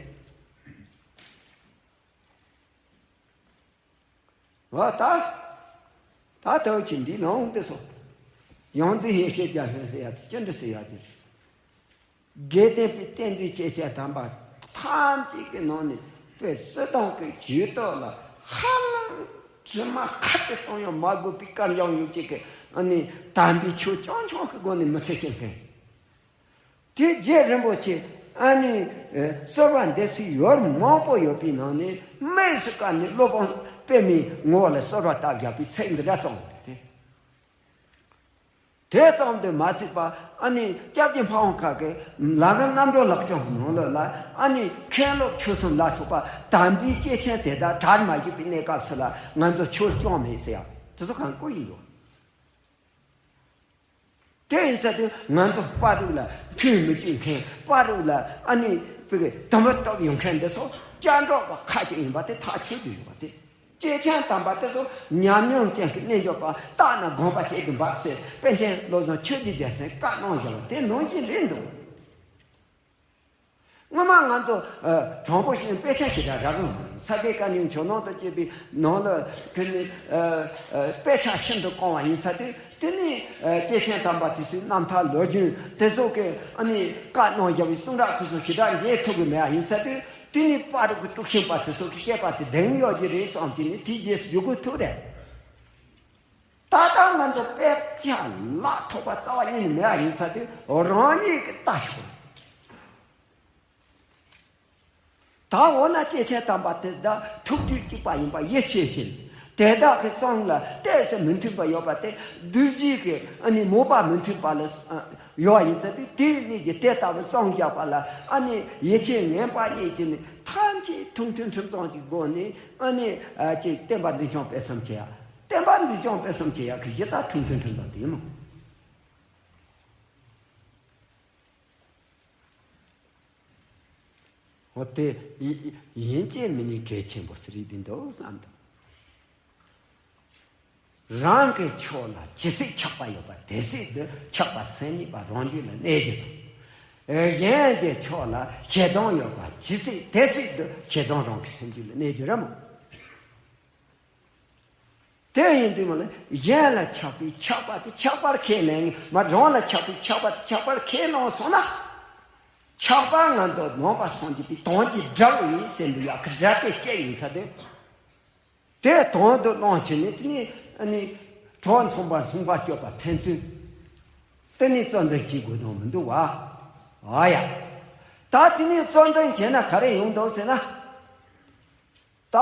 འོ་ད། ད་ལྟ་བུ་ཁྱེད་འདི་ནང་དེ་སོ། ཡང་འཛིན་ཡེ་ཤེས་རྒྱལ་མཚན་ཟེར་ཡ་དེ་ཅི་འདྲ་ཟེར་ཡ་དེ། དགེ་ལྡན་པའི་བསྟན་འཛིན་སྐྱེས་ཆེན་དམ་པ་ཐམས་ཅད་ཀྱི་ནང་ནས་དཔེ་སྲིད་དོན་གྱི་ཇུས་གཏོགས་ལ་ཧ་ལམ་དྲི་མ་ཁ་ཅིག་ཙམ་ཡང་མ་དགོས་པའི་དཀར་འཇམ་ཡོད་ཅིག་གི་ཨ་ནི་དམ་པའི་ཆོས་རྐྱང་རྐྱང་གི་སྒོ་ནས་མི་ཚེ་སྐྱེལ་མཁན། དེ་རྗེ་རིན་པོ་ཆེ་ཨ་ནི་གསོལ་བ་འདེབས་ཚུལ་ཡོད་མང་པོ་ཡོད་པའི་ནང་ནས་དམིགས་སུ་བཀར་ནས་སློབ་དཔོན་པདྨའི་ངོ་བོ་ལ་གསོལ་བ་བཏབ་བཞག་པའི་ཚིག་འདི་འདྲ་ཙམ་རེད་དེ། དེ་ཙམ་དུ་མ་ཚད་པ་ཨ་ནི་སྐྱབས་རྗེ་འཕགས་དབང་ཁག་གི་ལམ་རིམ་རྣམ་གྲོལ་ལག་ལེན་ནང་ལོགས་ལ་ཨ་ནི་མཁན་སློབ་ཆོས་གསུམ་ལ་སོགས་པ་དམ་པའི་སྐྱེས་ཆེན་དེ་དག་གྲལ་མ་བཞུགས་པའི་གནས་སྐབས་སུ་ལ་ང་ཚོ་ཆོས་སྐྱོང་མེད་ཟེར་ཡ་དེ་ཚོ་གང་བཀོད་ཡིན་འདུག་དེ་ཡིན་ཚད་དུ་ང་ཚོ་བར་དུ་ལ་ཁྱོད་མི་བྱེད་མཁན་བར་དུ་ལ་ཨ་ནི་བུ་གི་དུམ་བུ་སྟོབས་ཡོད་མཁན་འདི་ཚོ་སྐྱབས་འགྲོ་བ་ཁ་ཅིག་ཡིན་པ་དེ་ཐག་ཆོད་དུ་ཡོད་པ་དེ། སྐྱེས་ཆེན་དམ་པ་དེ་ཚོ་ཉམས་མྱོང་ཅན་གྱི་རྣལ་འབྱོར་པ་བརྟགས་ན་དགོངས་པ་བྱེད་དུ་འབབ་ཟེར་པཎ་ཆེན་བློ་བཟང་ཆོས་ཀྱི་རྒྱལ་མཚན་བཀའ་གནང་བཞག་པ་དེ་ནང་བཞིན་རེད་འདུག་སྔོན་མ་ང་ཚོ་ཨ་དྲང་པོ་བཤད་ན་དཔེ་ཆ་ཞེ་དྲག་རག་གི་མ་རེད། ས་དགེ་བཀའ་རྙིང་ཇོ་ནང་དུ་སྐྱེས་པའི་ནང་ལ་ཁྱོད་ནི་ཨ་ཨ་དཔེ་ཆ་ཤིན་ཏུ་གང་བ་ཡིན་ཚ་དུས་དེ་ནི་ཨ་སྐྱེས་ཆེན་དམ་པ་དེ་ཚོའི་རྣམ་ཐར་ལོ་རྒྱུས་དེ་ཚོ་གི་ཨ་ནི་བཀའ་གནང་བཞག་པའི་གསུང་རབ་དེ་ཚོ་ཞེ་དྲག་མཇལ་ཐུབ་གི་མེད་པ་ཡིན་ཚ་དུས་དེ་ནི་པ་རུ་གི་དཀྲུག་ཤིང་པ་དེ་ཚོ་གི་བཤད་པ་དེ་བདེན་ཡོད་ཀྱི་རེད་བསམ་གྱི་ནི་དེའི་རྗེས་སུ་ཡོད་དགོས་ཐུག་རེད། ད་ལྟ་ང་ཚོ་དཔེ་ཆ་ལ་ཐོགས་པ་རྩ་བ་ཉིད་ནས་མེད་པ་ཡིན་ཚ་དུས་རང་ཉིད་ཀྱི་ལྟ་ཆོག་ད་འོ་ན་སྐྱེས་ཆེན་དམ་པ་དེ་དག་ཐུགས་རྒྱུད་གཅིག་པ་ཡིན་པ་ཡིད་ཆེས་ཤིང་། དེ་དག་གི་གསུང་ལ་གཏད་སོ་མི་མཐུན་པ་ཡོད་པ་དེ་བདུད་བཞི་གི་ཨ་ནི་མོས་པ་མི་མཐུན་པ་ལ་ཡོད་པ་ཡིན་ཚེ་དེ་དེའི་གནས་ཀྱི་དེ་ལྟ་བུ་གསུང་བཞག་པ་ལ་ཨ་ནི་ཡིད་ཆེས་ངན་པ་རྙེད་ཀྱི་ནི་ཐམས་ཅད་ཐུགས་མཐུན་ཁྲིམས་གཙང་གི་སྒོ་ནས་ཨ་ནི་ཅིག་བསྟན་པ་འཛིན་སྐྱོང་སྤེལ་གསུམ་བྱེད་ཡ། བསྟན་པ་འཛིན་སྐྱོང་སྤེལ་གསུམ་བྱེད་ཡ་གི་གཞི་རྩ་ཐུགས་མཐུན་ཁྲིམས་གཙང་དེ་ཡིན་མོད། འོ་དེ་ཡིན་གཅིག་མིན་གཉིས་གལ་ཆེན་པོ་ཞིག་རེད་འདུག་བསམ་འདུག་རང་གི་ཕྱོགས་ལ་ཇི་སྲིད་ཆགས་པ་ཡོད་པ་དེ་སྲིད་དུ་ཆགས་པ་མཚན་ཉིད་པ་རང་རྒྱུད་ལ་གནས་རྒྱུ་དང་། གཞན་གྱི་ཕྱོགས་ལ་ཞེ་སྡང་ཡོད་པ་ཇི་སྲིད་དེ་སྲིད་དུ་ཞེ་སྡང་རང་གི་སེམས་རྒྱུད་ལ་གནས་རྒྱུ་རེད་མོད། དེ་ཡིན་དུས་མ་ལ་གཞན་ལ་ཆགས་པའི་ཆགས་པ་དེ་ཆགས་པར་ཁས་ལེན་མ་རང་ལ་ཆགས་པའི་ཆགས་པ་དེ་ཆགས་པར་ཁས་བླངས་སོང་ན། ཆགས་པ་ང་ཚོ་ནང་པ་སངས་རྒྱས་པའི་དོན་གྱི་དགྲ་བོ་ཡིན་ཟེར་འདུག་ཡ་གི་དགྲ་དེ་སྐྱེ་ཡིན་ཚ་དེ། དེ་དོན་དུ་བླངས་བྱས་ནས་དེ་ནས་ཨ་ནི་གྲོགས་མཚུངས་པར་མཚུངས་པར་སྤྱོད་པ་ཕན་ཚུན། དེ་ནས་བཙན་འཛུལ་བྱེད་དགོས་དོན་མི་འདུག་བ། ཨ་ཡ། ད་དེ་ནས་བཙན་འཛུལ་བྱས་ན་ག་རེ་ཡོང་འདུག་ཟེར་ན། ད་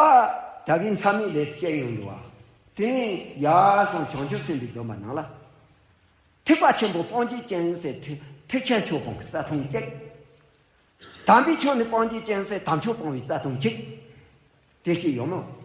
ད་གིན་མཚམས་མེད་ལས་སྐྱེ་ཡོང་འདུག་བ། དེ་ནས་ཡར་སོང་བྱང་ཆུབ་སེམས་དཔའི་སྡོམ་པ་ནང་ལ། ཐེག་པ་ཆེན་པོ་སྤང་བྱའི་རྒྱུ་ཟེར་ཐེག་ཐེག་ཆེན་ཆོས་སྤོང་གི་རྩ་ལྟུང་གཅིག་དམ་པའི་ཆོས་ནི་སྤང་བྱའི་རྒྱུ་ཟེར་དམ་ཆོས་སྤོང་བའི་རྩ་ལྟུང་གཅིག་དེ་ཞིག་ཡོང་མོད།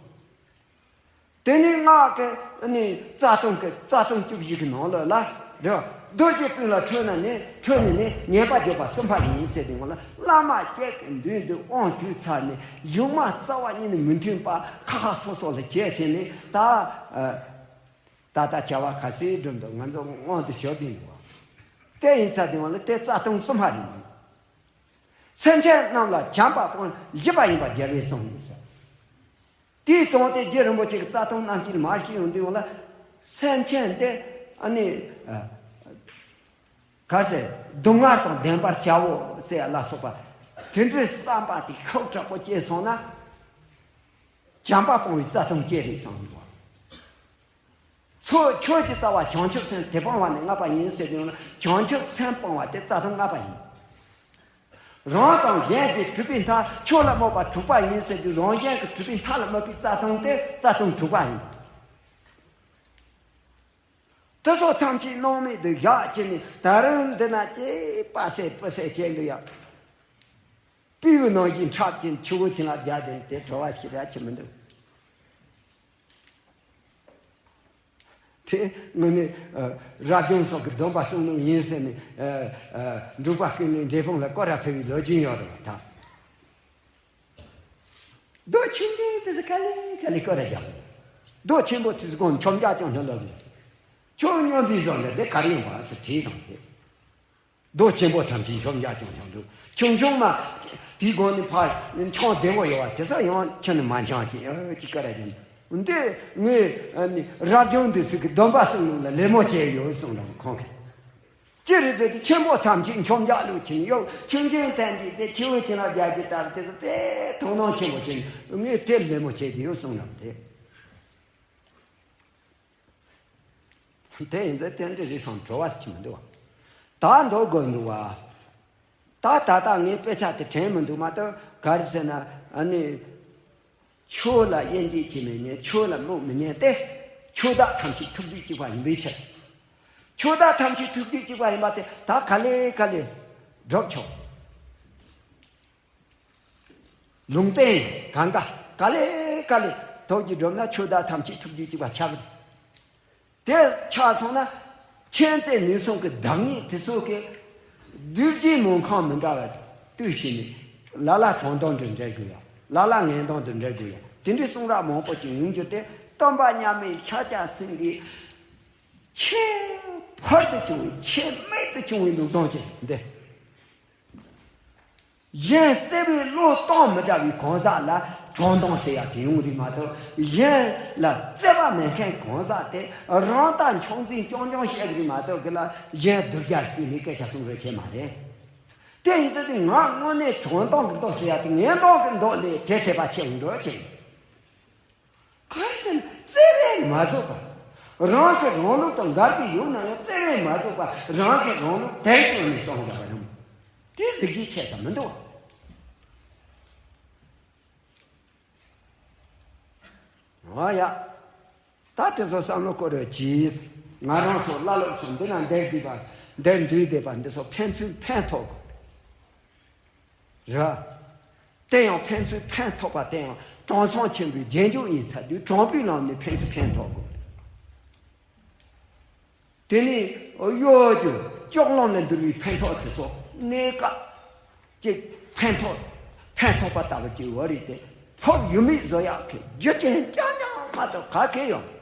དེ་ནི་སྔགས་ཀྱི་ནི་རྩ་ལྟུང་གི་རྩ་ལྟུང་བཅུ་བཞི་གི་ནང་ལོགས་ལ་རེད། རྡོ་རྗེ་སྤུན་ལ་ཁྲོས་ན་ནི་ཁྲོས་ནས་ནི་ཉེས་པ་བརྗོད་པ་སུམ་པ་ཡིན་ཟེར་དེ་ངོ་ལ་བླ་མ་གཅིག་གི་མདུན་དུ་དབང་ཞུས་ཚར་ནས་གཞུང་མ་རྩ་བ་ཉིད་ནས་མི་མཐུན་པ་ཁ་ཁ་སོ་སོ་ལ་བྱས་བྱས་ནས་ད་ད་ལྟ་བྱ་བ་ག་ཚོད་སྒྲུབ་འདུག་ང་ཚོ་སྔོན་དུ་ཞོག་དེ་འདུག་བ། དེ་ཡིན་ཚར་དེ་ངོ་ལ་དེ་རྩ་ལྟུང་སུམ་པ་རེད། སེམས་ཅན་རྣམས་ལ་བྱམས་པ་སྤོང་བཞི་པ་ཡིན་པ་རྒྱལ་བས་གསུངས་ཡོད་ཟེར། དེའི་དོན་དེ་རྗེ་རིན་པོ་ཆེ་གི་རྩ་ལྟུང་རྣམ་བཞི་མར་ཤེས་ཡོང་དུས་ཡོང་ལ། སེམས་ཅན་དེ་ཨ་ནི་ག་ཟེར་སྡུག་བསྔལ་དང་ལྡན་པར་བྱའོ་ཟེར་ལ་སོགས་པ་དེ་འདྲའི་བསམ་པ་དེ་ཤུགས་དྲག་པོ་སྐྱེས་སོང་ན། བྱམས་པ་སྤོང་བའི་རྩ་ལྟུང་སྐྱེ་རེད་གསུངས་ཡོད། ཚོགས་ཆོས་ཀྱི་རྩ་བ་བྱང་ཆུབ་སེམས་དེ་སྤོང་བ་ནི་ལྔ་པ་ཡིན་ཟེར་དུས་ན་བྱང་ཆུབ་སེམས་སྤོང་བ་དེ་རྩ་ལྟུང་ལྔ་པ་ཡིན། རང་དང་གཞན་གྱི་གྲུབ་པའི་མཐའ་ཆོས་ལ་རྨོངས་པ་དྲུག་པ་ཡིན་ཟེར་དུས་རང་གཞན་གྱི་གྲུབ་པའི་མཐའ་ལ་རྨོངས་པའི་རྩ་ལྟུང་དེ་རྩ་ལྟུང་དྲུག་པ་ཡིན། དེ་ཚོ་ཐམས་ཅད་སྣང་མེད་དུ་བཞག་བྱས་ནས་ད་རུང་འདི་ན་ཅི་པ་སེ་པུ་སེ་བྱས་འདུག་ཡ། སྤྲེའུ་ནང་བཞིན་འཁྲབ་ཀྱིན་ཆུ་བོ་ཆེན་ལ་རྒྱག་དེ་དེ་བྲོ་བ་ཞིག་ར་ཆེ་མི་འདུག་དེ་དངོས་གནས་རབ་བྱུང་སོགས་ཀྱི་སྡོམ་པ་སྲུང་ནོ་ཡིན་ཟེར་ནས་འབྲུག་པ་ཀུན་ལེགས་འབྲས་སྤུངས་ལ་སྐོར་ར་ཕེབས་པའི་ལོ་རྒྱུས་ཡོད་རེད་ད། རྡོ་ཆུང་ཆུང་དེ་ཚོ་ག་ལེ་ག་ལེ་སྐོར་ར་རྒྱག་རྡོ་ཆེན་པོ་དེ་ཚོ་གང་མཆོང་རྒྱག་ཀྱང་ཀྱང་ལབ་ནས་ཁྱོད་སྨྱོན་པའི་བཟོ་འདྲ་དེ་ག་རེ་ཡིན་པ་ཟེར་དྲིས་དང་དེ། རྡོ་ཆེན་པོ་ཐམས་ཅད་མཆོང་རྒྱག་ཀྱང་ཀྱང་འགྲོ། ཆུང་ཆུང་མ་དེའི་སྒང་ནས་ཕར་མཆོང་བདེ་བོ་ཡོད་བ་དེ་ཚོ་ཡང་ཁྱོན་ནས་མ་མཆོང་ཅིག་ཅིག་སྐོར་ར་རྒྱག་ནས། འདི་ངས་ཨ་ནི་རབ་བྱུང་འདི་ཚོ་གི་སྡོམ་པ་གསུངས་ནོ་ལ་ལད་མོ་བྱས་ཡོད་གསུངས་རང་ཁོང་གིས། ཅི་རེད་ཟེར་དུས་ཆེན་པོ་ཐམས་ཅད་མཆོག་མཇལ་ལུགས་ཆེན་ཡོད། ཆོས་འབྱོན་ཐམས་ཅད་དེ་ཆེ་བོ་ཆེ་ལ་རྒྱལ་གྱི་ལྟར་དེ་ཚོ་དཔེ་དོ་སྣང་ཆེན་པོ་བྱས་ནས་ངས་དེ་ལད་མོ་བྱས་ཏེ་ཡོད་གསུངས་རང་དེ། དེ་ཡིན་ཚེ་དེ་འདྲ་རེད་སོང་བྲོ་བ་ཅི་མི་འདུག་བ། ད་འདོད་དགོས་འདུག་བ། ད་ད་ལྟ་ངས་དཔེ་ཆ་དེ་དྲན་མི་འདུག་མ་གཏོགས་ག་རེ་ཟེར་ན་ཨ་ནི། ཆོས་ལ་དབྱེ་འབྱེད་བྱེད་མི་ཉན། ཆོས་ལ་བློ་མི་ཉན་ཏེ། ཆོས་བདག་ཐམས་ཅད་ཐུགས་རྒྱུད་གཅིག་པ་ཡིན་པའི་ཕྱིར། ཆོས་བདག་ཐམས་ཅད་ཐུགས་རྒྱུད་གཅིག་པ་ཡིན་པ་དེ་ད་ག་ལེ་ག་ལེ་སྒྲུབ་ཆོག་ལུང་བསྟན་གང་ག་ག་ལེ་ག་ལེ་ཐུགས་རྒྱུད་སྒྲུབ་ན་ཆོས་བདག་ཐམས་ཅད་ཐུགས་རྒྱུད་གཅིག་པ་ཆགས་གི། དེ་ཆགས་སོང་ན། མཁྱེན་བརྩེ་ནུས་གསུམ་གྱི་བདག་ཉིད་དེ་ཚོ་གི་གདུལ་བྱའི་མུན་ཁང་མི་འདྲ་བ་བཏུལ་ཕྱིན་ནས་ལ་ལ་དྲང་སྡོམ་དུ་འབྲེལ་དགོས་ཡ། ལ་ལ་ངན་སྡོམ་དུ་འབྲེལ་དགོས་ཡ། དེ་འདྲའི་གསུང་རབ་མང་པོ་ཅིག་ཡོང་རྒྱུ་དེ་སྟོན་པ་མཉམ་མེད་ཤཱཀྱ་སེང་གེའི་ཆེས་ཕུལ་དུ་བྱུང་བའི་ཆེས་རྨད་དུ་བྱུང་བའི་ལུགས་སྲོལ་ཅིག་འདི། གཞན་བརྩེ་བའི་བློ་གཏོང་མི་འདྲ་བའི་གང་ཟག་ལ་དྲང་སྡོམ་ཟེར་ཡ་དེ་ཡོང་རིགས་མ་གཏོགས། གཞན་ལ་བརྩེ་བ་མེད་མཁན་གང་ཟག་དེ་རང་ལྟ་མཆོག་འཛིན་རྐྱང་རྐྱང་བཤད་རིགས་མ་གཏོགས་གི་ལ་གཞན་སྡུག་སྦྱར་སྟེ་ནི་སྐད་ཆ་གསུང་རོགས་བྱེད་མ་རེད། དེ་ཡིན་ཟེར་དུས་ང་དངོས་གནས་དྲང་སྡོམ་གི་མདོག་ཟེར་ཡ་དེ་ངན་སྡོམ་གི་མདོག་ལས་དེ་དད་པ་ཆེ་འགྲོ་ཆེ། ག་རེ་ཟེར་ན་བརྩེ་བས་མ་བཟོད་པ། རང་གི་རང་ལུགས་དང་འགལ་གྱི་ཡོད་ན་ཡང་བརྩེ་བས་མ་བཟོད་པ། རང་གི་རང་ལུགས་དལ་བྱུང་ནས་སོང་འདྲ་བ་རུང་། དེ་གཟི་བརྗིད་ཆེ་ས་མི་འདུག་བ། འོ་ཡ། ད་དེ་ཚོ་བསམ་བློ་བསྐོར་རོགས་གྱིས། ང་རང་ཚོ་བླ་སློབ་ཚོ་འདི་ན་འདིར་འདུས་པ། འདིར་འདུས་བསྡད་པ་འདི་ཚོ་ཕན་ཚུན་ཕན་ཐོགས་དགོས། རེད། དེ་ཡང་ཕན་ཚུན་ཕན་ཐོགས་པ་དེ་ཡང་དྲང་སྲོང་ཆེན་པོའི་རྗེས་འཇུག་ཡིན་ཚར་དུས་དྲང་པོའི་ལམ་ནས་ཕན་ཚུན་ཕན་ཐོགས་དགོས། དེ་ནས་གཡོ་སྒྱུ་ལྕོག་ལམ་ལ་འདུར་བའི་ཕན་ཐོགས་དེ་ཚོ་གནས་སྐབས་ཅིག་ཕན་ཐོགས་ཕན་ཐོགས་པ་ལྟ་བུ་ཅིག་ཡོད་རེད་དེ། ཕོག་ཡུལ་མེད་བཟོ་ཡག་གི་རྒྱུ་རྐྱེན་རྐྱང་རྐྱང་མ་གཏོགས་ག་གེ་ཡོད།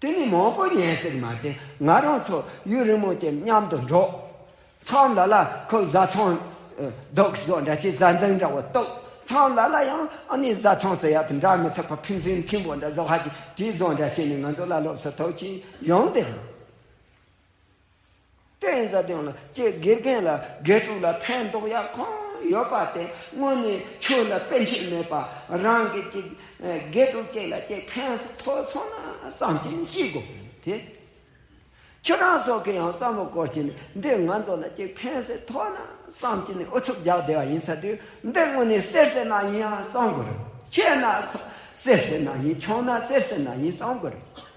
དེ་ནི་མང་པོ་ཉན་སྲིད་མ་དེ། ང་རང་ཚོ་ཡུན་རིང་མོ་ཅིག་མཉམ་དུ་འགྲོགས། མཚམས་ལ་ལ་ཁོ་བཟའ་ཚང་རྡོག་བཟོ་འདྲ་ཅིག་བཟའ་འཛིན་འདྲ་བོ་གཏུག་མཚམས་ལ་ལ་ཡང་ཨ་ནི་བཟའ་ཚང་ཟེར་ཡ་དེ་འདྲ་མི་ཐུབ་པ་ཕན་ཚུན་མཐུན་པོ་འདྲ་བཟོ་ཧ་ཅིག་དེ་བཟོ་འདྲ་བྱས་ནས་ང་ཚོ་ལ་ལོབས་སུ་ཐོབ་ཅིག་ཡོང་དེ། དེ་ཡིན་ཙང་དེ་ཡང་ལ་ཅེས་དགེ་རྒན་ལ་དགེ་ཕྲུག་ལ་ཕན་འདོགས་ཡག་གང་ཡོད་པ་དེ་དངོས་གནས་ཆོས་ལ་དཔེ་འཁྱེར་མེད་པ་རང་གི་ཅིག་དགེ་ཕྲུག་ཅིག་ལ་ཅིག་ཕན་སུ་ཐོགས་སོང་ན་བསམ་གྱིན་ཤི་དགོས་དེ། ཁྱོད་རང་སོགས་ཀྱིས་ཡང་བསམ་བློ་བསྐོར་གྱིན་འདི་ང་ཚོ་ལ་ཅིག་ཕན་སུ་ཐོགས་ན་བསམ་གྱིན་ཨུ་ཚུགས་རྒྱག་བསྡད་པ་ཡིན་ཚ་དུས་འདི་དངོས་གནས་གསེར་ཟེར་ན་ཡིན་ཡང་བསམ་དགོས་རེད། ཆེ་ན་གསེར་ཟེར་ན་ཡིན་ཆུང་ན་གསེར་ཟེར་ན་ཡིན་བསམ་དགོས་རེད།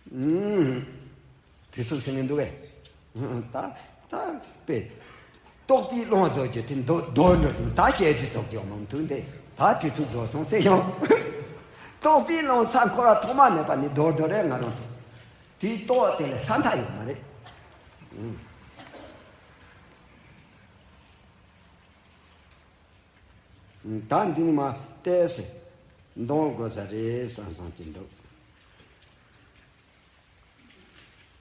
ཨུམ། དེ་ཚོ་ཟེར་ནས་འདུག་གས། ད་ད་དཔེ། རྟོག་པའི་རླུང་རྫོགས་རྒྱུ་དེ་མདོ་མདོར་འགྲོ་དང་ད་བཤད་རྒྱུ་རྫོགས་རྒྱུ་མང་དུ་འདི་ད་དེ་ཚོ་རྫོགས་སོང་ཟེར་ཡང་། རྟོག་པའི་རླུང་ས་འཁོར་བ་ཐོག་མ་མེད་པ་ནས་མདོར་མདོར་རེད་ང་རང་ཚོ། དེའི་རྟོག་དེ་ལ་ས་མཐའ་ཡོད་མ་རེད། ཨུམ། ད་འདི་ནི་མ་བལྟས་སེ་འདོང་དགོས་ས་རེད་བསམ་བསམ་གྱི་འདུག་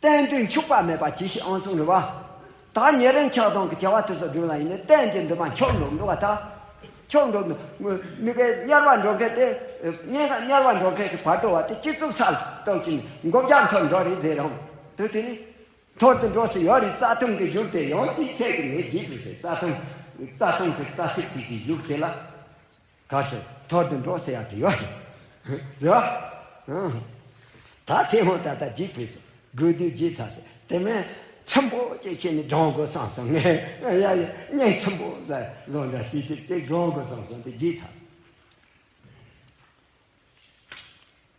གཏན་དུ་འཁྱུག་པ་མེད་པ་ཇི་ཞིག་ཨང་གསུང་རེད་བ། ད་ཉེ་རིང་ཆགས་སྡང་གི་བྱ་བ་དེ་ཚོ་སྒྲུབ་ལ་ཡིན་ནི་གཏན་གྱི་འདུན་པ་འཁྱོག་འགྲོ་འདུག་བ་ད། འཁྱོག་འགྲོ་འདུག་མི་གའི་དམྱལ་བ་འགྲོ་མཁན་དེ། གཉེན་ཁ་དམྱལ་བ་འགྲོ་མཁན་གྱི་བར་དོ་བ་དེ་སྤྱི་གཙུག་ས་ལ་གཏོགས་ཀྱིན་མགོ་བརྒྱ་མཐོ་འགྲོ་རེད་ཟེར་རང་། དུ་དེ་ནི། ཐོར་དུ་འགྲོ་སྲིད་ཡོད་རེད། རྩ་ཐུང་གི་གཞུག་དེ་ཡང་དེའི་ཚད་ཀྱི་ངས་བརྗེད་དུ་ཟེར། རྩ་ཐུང་། རྩ་ཐུང་གི་རྩ་ཚིག་དེ་གི་གཞུག་དེ་ལ། ག་ཟེར་ཐོར་དུ་འགྲོ་ཟེར་ཡ་དེ་ཡོད་རེད། རེད་བ། ཨང་། ད་དེ་ཧོན་ད་ལྟ་བརྗེད་དུ་ཟེར། དགོས་དུས་བརྗེད་ཚར་ཟེར། དེ་མིན་ཚིམ་པོ་ཅིག་བྱས་ནས་འགྲོ་དགོས་བསམ་སོང་ངས། ཡ་ཡ་གཉེན་ཚིམ་པོ་ཟེར་བཟོ་འདྲ་ཅིག་ཅིག་ཅིག་འགྲོ་དགོས་བསམ་སོང་དེ་བརྗེད་ཚར་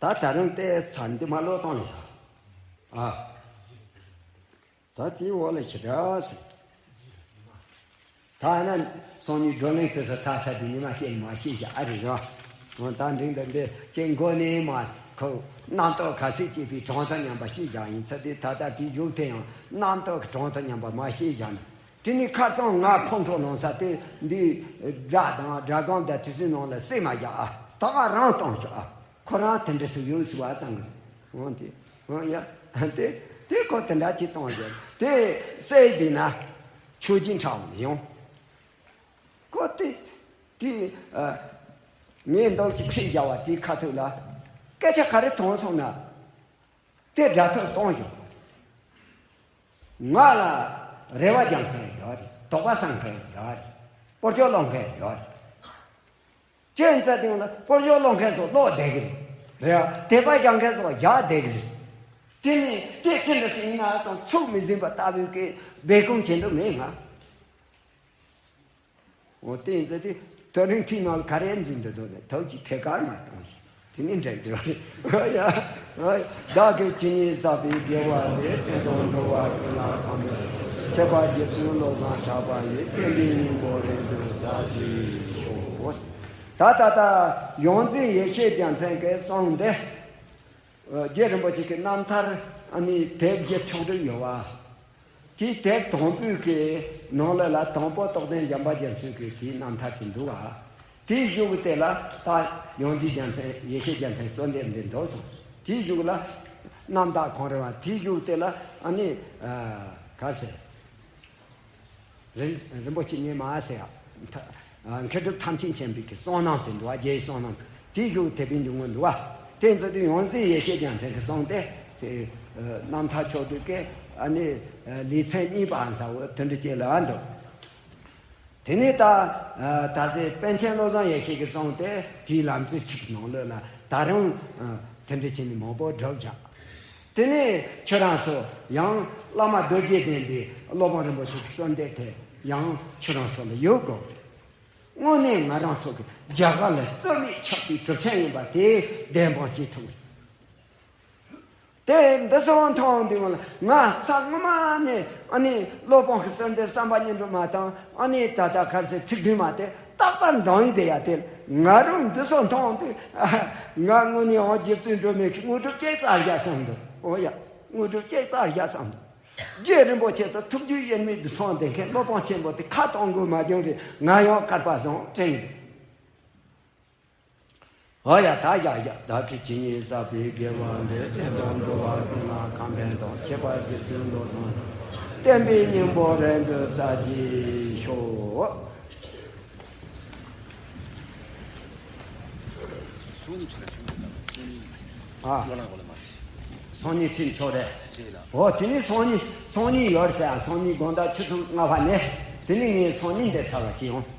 ཟེར། ད་ད་རུང་བལྟས་ཚར་འདི་མ་ལོ་བཏང་ལེ། ཨ། ད་དེའི་འོག་ལ་ཞེ་དྲག་ཟེར། ད་ན་སང་ཉིན་བགྲོ་གླེང་དུ་ས་ཚ་ཚ་དེ་ཉི་མ་སྐྱེལ་མ་ཤེས་བཞག་ཨ་རེད་རོ། འོ་ད་འགྲིག་འདི་འདི་ཅེས་མགོ་ནས་མ་ཁོ་རྣམ་རྟོག་ཁ་སེ་སྐྱེས་པའི་གྲོང་ཚོ་ཉམས་པ་ཤེས་བཞག་ཡིན་ཚ་དེ་ད་ལྟ་དེའི་ཡུག་དེ་ཡང་རྣམ་རྟོག་གི་གྲོང་ཚོ་ཉམས་པ་མ་ཤེས་བཞག་ན། དེ་ནི་ཁ་རྩང་ང་ཁོང་ཁྲོ་ལངས་ས་དེ་འདི་སྒྲ་དང་སྒྲ་སྒམ་དང་དེ་ཚོའི་ནང་ལ་སེ་མ་རྒྱག་ཨ། ད་ག་རང་གཏོང་ཤོག་ཨ། ཁོ་རང་དེ་འདྲ་ཞིག་ཡོད་སྲིད་བ་བསམ་གི། འོང་དེ། འོང་ཡ། དེ་དེ་ ཁོ་དེ་འདྲ་ཅིག་གཏོང་བཞིན་དེ་སྲས་འདི་ན་ཆོས་ཀྱི་འཁྲབ་མི་ཡོང་། ཁོ་དེ་དེ་ཨ། ངས་འདོགས་ཀྱི་ཁྲིད་རྒྱག་པ་དེའི་ཁ་ཐུག་ལ་སྐད་ཆ་ག་རེ་ཐོན་སོང་ན་དེ་སྒྲ་ཐག་གཏོང་བཞིན། ང་ལ་རེ་བ་རྒྱག་མཁན་ཡོད་རེད། དོགས་པ་ཟ་མཁན་ཡོད་རེད། སྤོ་སྐྱོ་སློང་མཁན་ཡོད་རེད། ཁྱེད་རྩ་དེང་ལ་སྤོ་སྐྱོ་སློང་མཁན་ཚོ་ལོག་བསྡད་ཀྱི་རེད། རེད་བ། དད་པ་རྒྱག་མཁན་ཚོ་བཞག་བསྡད་ཀྱི་རེད། དེ་ནི་དེ་ཚེ་འདི་ཟིན་ན་སོང་ཚུགས་མི་ཟིན་པ་ལྟ་བུའི་གི་སྦས་སྐུང་བྱེད་འདུག་མེད་ང་། འོ་དེ་ཡིན་ཚེ་དེ་དོ་རིང་ཁྲིད་ནང་ལ་ག་རེ་འཛིན་འདུག་འདུག་ནས་ཐོག་གཅིག་ཐད་ཀར་མ་གཏོང་ཞིག་དེ་ནི་འགྲིག་འགྲིག་རེད། ཡ། བདག་གིས་ཇི་སྙེད་བསགས་པའི་དགེ་བ་འདི། དེ་དག་འགྲོ་བ་ཀུན་ལ་གང་ཕན་ཐོགས། ཁྱད་པར་རྗེ་བཙུན་བློ་བཟང་གྲགས་པ་ཡི། བསྟན་པའི་སྙིང་པོ་རིང་དུ་གསལ་བྱེད་ཤོག་ད་ད་ལྟ་ཡོངས་འཛིན་ཡེ་ཤེས་རྒྱལ་མཚན་གྱི་གསུང་འདི། རྗེ་རིན་པོ་ཆེ་གི་རྣམ་ཐར་ཨ་ནི་དེབ་བརྒྱད་ཅུ་དྲུག་ཡོད་བ། དེའི་དེབ་དང་པོའི་གི་ནང་ལོགས་ལ་དང་པོ་རྟོགས་ལྡན་འཇམ་དཔལ་རྒྱ་མཚོ་གི་དེའི་རྣམ་ཐར་དེ་འདུག་བ། དེའི་གཞུག་གི་དེ་ལ་ད་ཡོངས་འཛིན་རྒྱལ་མཚན་ཡེ་ཤེས་རྒྱལ་མཚན་གསོལ་འདེབས་འདི་འདུག་སོང་། དེའི་གཞུག་ལ་རྣམ་དག་གངས་རི་བ། དེའི་གཞུག་དེ་ལ་ཨ་ནི་ག་ཟེར། རིན་རིན་པོ་ཆེ་ཉི་མ་ཟེར་ཡ། མཁས་གྲུབ་ཐམས་ཅད་མཁྱེན་པའི་གི་གསུང་རྣམ་དེ་འདུག་བ། རྒྱའི་གསུང་རྣམ། དེའི་གཞུག་དེ་པའི་འབྱུང་ངོ་འདུག་བ། དེ་ཚོ་དེ་ཡོངས་འཛིན་ཡེ་ཤེས་རྒྱལ་མཚན་གྱི་གསུང་དེ་དེ་རྣམ་ཐར་ཕྱོགས་བསྒྲིགས་ཀྱི་ཨ་ནི་ལེ་ཚན་གཉིས་པ་ཟེར་བ་དེ་འདྲ་ཅིག་ལ་འདུག་དེ་ནས་ད་ད་ཟེར་པཎ་ཆེན་བློ་བཟང་ཡེ་ཤེས་ཀྱི་གསུང་དེ་དེའི་ལམ་རྩོད་ཆིག་ནང་ལོགས་ལ་ད་རུང་དེ་འདྲ་བྱས་ནས་མང་པོ་བསྒྲུབས་བཞག་དེ་ནས་ཁྱེད་རང་ཚོ་ཡང་བླ་མ་རྡོ་རྗེ་གདན་པའི་སློབ་དཔོན་རིན་པོ་ཆེ་གི་གསོལ་འདེབས་དེ་ཡང་ཁྱེད་རང་ཚོ་ལ་ཡོད་དགོས། དངོས་གནས་ང་རང་ཚོ་གི་རྒྱ་གར་ལ་རྩོད་མེད་ཆགས་པའི་གྲུབ་ཆ་ཡིན་པ་དེ་བདེན་དཔང་བྱེད་ཐུབ། དེ་འདི་སོང་མཐོང་དུས་ང་ལ་ང་ས་སྔོན་མ་ནས་ཨ་ནི་སློབ་དཔོན་གི་གསོལ་འདེབས་བསམ་པ་སྙིང་པོ་མ་བཏང་། ཨ་ནི་ད་ལྟ་ག་རེ་ཟེར་ཚིག་བདུན་མ་དེ་རྟག་པར་འདང་ཡིན་དེ་ཡ། དེ་ང་རང་འདི་སོང་མཐོང་དུས་ང་དངོས་གནས་འོ་རྗེ་བཙུན་སྒྲོལ་མའི་དངོས་གྲུབ་ཅིག་བསྩལ་བཞག་བསམ་འདུག་འོ་ཡ། དངོས་གྲུབ་ཅིག་བསྩལ་བཞག་བསམ་འདུག་རྗེ་རིན་པོ་ཆེ་དང་ཐུགས་རྒྱུད་དབྱེར་མེད་དུ་སོང་བསྡད་མཁན་སློབ་དཔོན་ཆེན་པོ་དེ་ཁ་གཏོང་དགོས་མ་བྱུང་རེད། ང་ཡང་སྐལ་པ་བཟང་དྲན་ཡོད། ཨོ་ཡ། ད་ཡ་ཡ། བདག་གིས་ཇི་སྙེད་བསགས་པའི་དགེ་བ་འདི། དེ་དག་འགྲོ་བ་ཀུན་ལ་གང་ཕན་ཐོགས། ཁྱད་པར་རྗེ་བཙུན་བློ་བཟང་བསྟན་པའི་སྙིང་པོ་རིང་དུ་གསལ་བྱེད་ཤོག་སང་ཉིན་ཁྲིད་ཆོག་རེད། ཨ། སང་ཉིན་ཁྲིད་ཆོག་རེད། ཨོ་དེ་ནི་སང་ཉིན་སང་ཉིན་ཡོད་ཟེར། ཨ། སང་ཉིན་དགོང་དག་ཆུ་ཚོད་ལྔ་པ་ནས། དེ་ནི་ངས་སང་ཉིན་འདི་ཚར་བ་བྱེད་ཡོང་།